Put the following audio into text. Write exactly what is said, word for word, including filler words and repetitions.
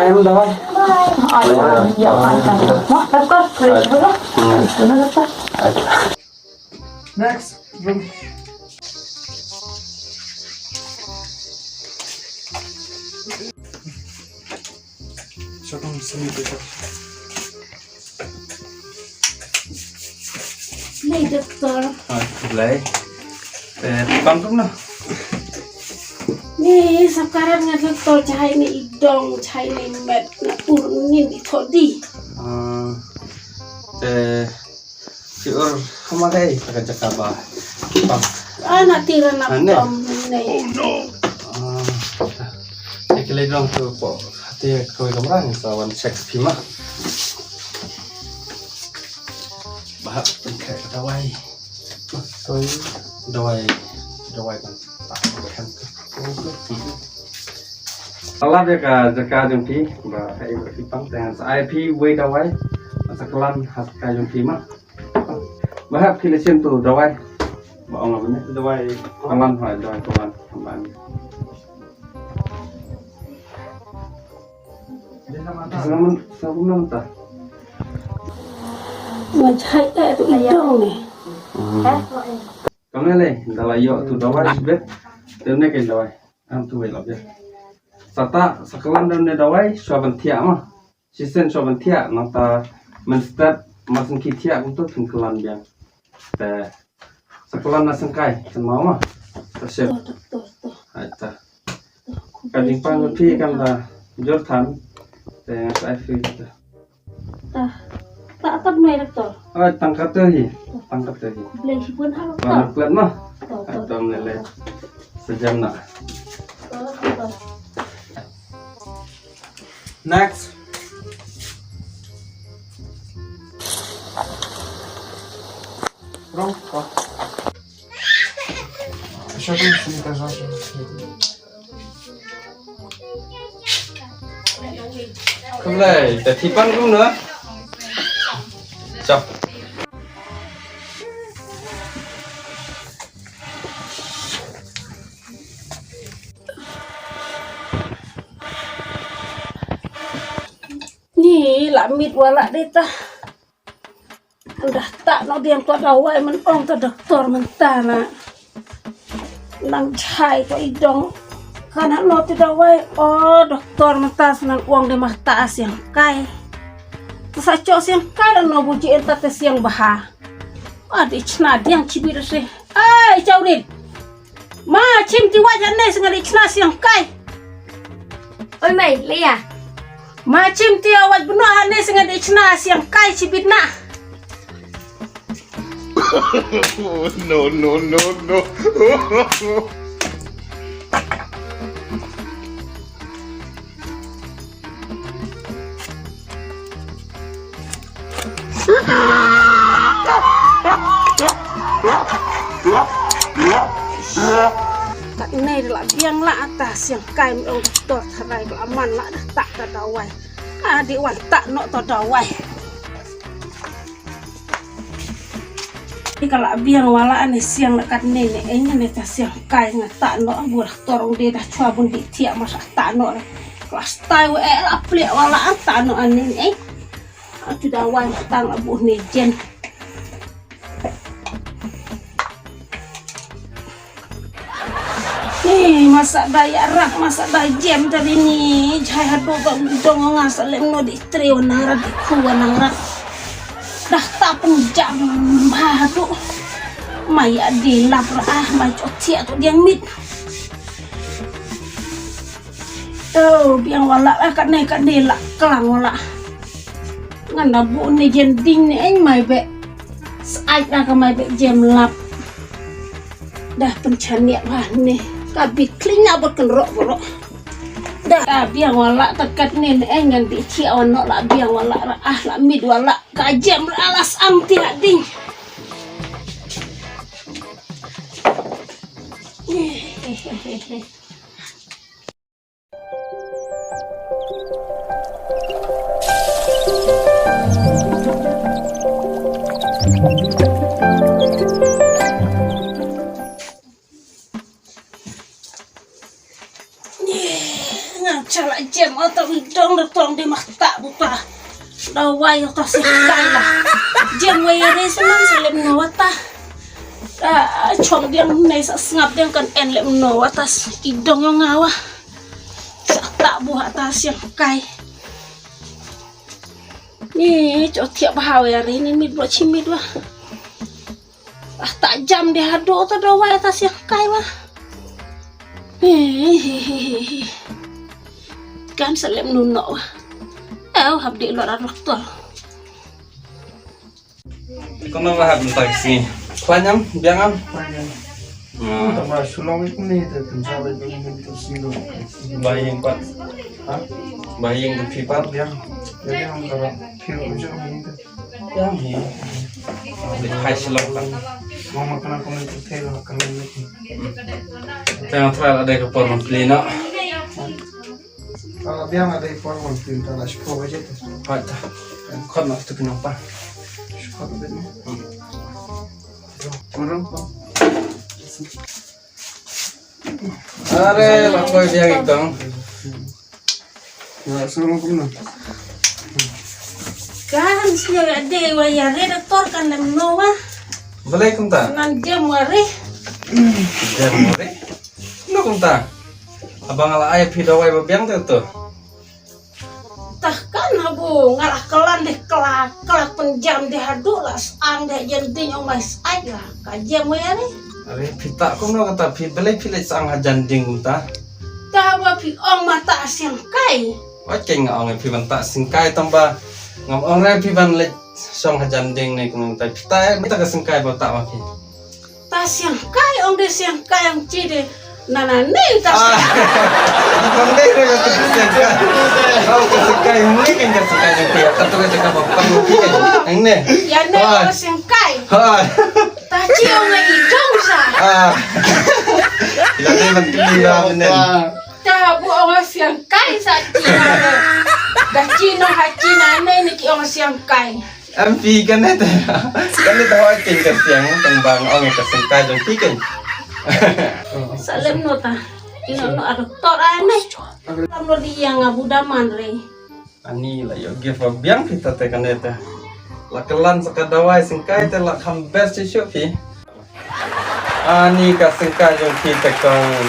Em dawai. Ai, ya, ya, ya. Mo, let's go. Let's go. Hmm. Let's go. Next. Siapa yang sini tu? Ni doktor. Ah, Blai. Eh, pangkum noh. Ni, sa kren nga doktor, jai ni i dong, jai ni i met, na ur ngin i thodi. Ah, eh, si ur hama kai, ka jaka ba. Pang. Ah, na tira na tom ni. Oh no. Ah, eh, kile dong tu po. Hati kawai kamra ni sa wan check pima. Bah, pynkheh ka dawai. Sorry. Dawai, dawai kan. Alah, dia ka jaka jong phi, ba ka i ba phi pang, tang sa ai phi wei dawai. Sa klan ha ka jong phi ma. Bah, phi listen tu dawai. Ba ong apa ni? Dawai. Klan ha, dawai klan. Klan. Sangam, sangam ta. Nga jai eh tu i dong ni. Hmm. Kam ne le, da la ïoh tu dawai sibet. Te ne ke dawai. Am tu wei la bia. Sa ta, sa klan da ne dawai, shuwa ban thiah ma. Shisien shuwa ban thiah, nangta mynstep, mar shen ki thiah kumtu phin klan biang. Te, sa klan na sengkai, kan mau ma. Ta shep. Hai ta. Ka jingpang ka phi kam da jor than. Te, sa ai phi ta. Ta, ta, ta bnai doktor. Ai, tang kata hi. Tang kata hi. Blai shibun ha doktor. Ba klan ma. Ta, ta. Ai, tam ne le. Sejam na. Ta, ta. Next. Wrong. Siapa yang sini kan? Khublei, ta thipan kum na. Chap. Ni la mit wala dei ta. Dah ta no diang to dawai men ong ta doktor men ta na. Nang jai to i dong. Kana no to dawai o doktor men ta sa nang ong de mah ta siang kai. Ta sa cho siang kai la no buji en ta te siang baha. Adi chna diang chibi rese. Ai chaurit. Ma chim ti waj ane singa di chna siang kai. Oi mai, Leia. Ma chim ti waj bno ane singa di chna siang kai chibit na. No, no, no, no. Kat nei da la biang la ata siang kai mi ong doktor tharai ka la man la da tak ta dawai. Ka di wan tak no ta dawai. Ka la biang wala ane siang la kat nei ne eng ne ta siang kai nga tak no bu doktor ong de da chwa bun di thiah ma sa tak no. Klas tai wa e la pliak wala an tak no ane ne eng. Atu dawai tang abu ne jen. Ni masa da ya rak masa da jem da ni jai hadu ba dong nga sa lem no di tre wa nang rak di khu wa nang rak. Dah ta pun jam ha hadu. Mai ya di lap ra ah mai chot thiah tu diang mit. Oh, biang wala lah kat ne kat ne lah klang wala. Ngan da bu ne jen ding ne eng mai be. Said lah ka mai be jem lap. Dah penchaniak lah ne. Ka bit kling na bot ken rok rok. Dah biang wala ta kat ne ne eng ngan di chiak wan nok lah biang wala ra ah lah mit wala. Ka jem ra alas am ti lah ding. Nga chala jem ata wi dong da to Awai, ta sngewkai la. Jem wei re sa man sa lem no wa ta. Ah, chong diang ne sa sngap diang kan en lem no wa ta. I dong yong nga wa. Sa ta bu ha ta sngewkai. Ni cho thiap ha wei re ni mit bo chi mit wa. Ah, ta jam de hado ta do wa ta sngewkai wa. Hi, hi, hi, hi, hi. Kan sa lem no no wa. Ew, hap di lor ar doktor. Kono ba hap tak si. Khwa nyam, biang am. Khwa nyam. Ah. Tama sulong ik ni te tum sa ba ik ni te si lo. Ba ying pat. Ha? Ba ying te phi pat. Biang. Biang ka ba. Phi lo jong ni te. Biang hi. Hai sulong tak. Mama kana kono te phi lo kana ni. Tang try la de ka por pli no. Ah, biang ada por wan pin ta la shko baje te. Pat. Khot na tu kinong pa. Shko baje. Kurang pa. Are, la koi biang ikong. Na suruh kumno. Kan sngewdei wa ya re doktor kan lem no wa. Balei kumta? Nan jem wa re. Jem wa re. No kumta. Abang ala ai phi dawai ba biang te tu. Tah kan habu nga la klan deh kla kla pynjam deh haduh la sang deh jan ding ong mai sai la ka jem wei ani. Are phi ta kumno kata phi balei phi leh sang hajan ding kumta. Tah ba phi ong ma ta siang kai. Wat keng nga ong phi ban ta siang kai tang ba ngam ong re phi ban leh sang hajan ding ne kumta phi ta mita ka siang kai ba ta ma phi. Ta siang kai ong de siang kai ong chi de. Na na ne ta siang kai. Ong de re ka ta siang kai. Ong ka siang kai ni kan ka siang kai ni ka tu ka ka ba pa ni kan. Ang ne. Ya ne ong siang kai. Ha. Ta chi ong ngai jong sa. Ah. Ila ne man tu ila ne. Ta bu ong siang kai sa chi. Da chi no ha chi na ne ni ki ong siang kai. Em phi kan ne ta. Kan ne ta hoi king ka siang tang bang ong ka sengkai jong phi kan. Sa lem no ta. Ino no a doktor a ne. Lam no di yang abu daman re. Ani la yo give a biang phi ta te kan ne ta. La kelan sa ka dawai sengkai te la kham best shu phi. Ani ka sengkai jong phi te kong.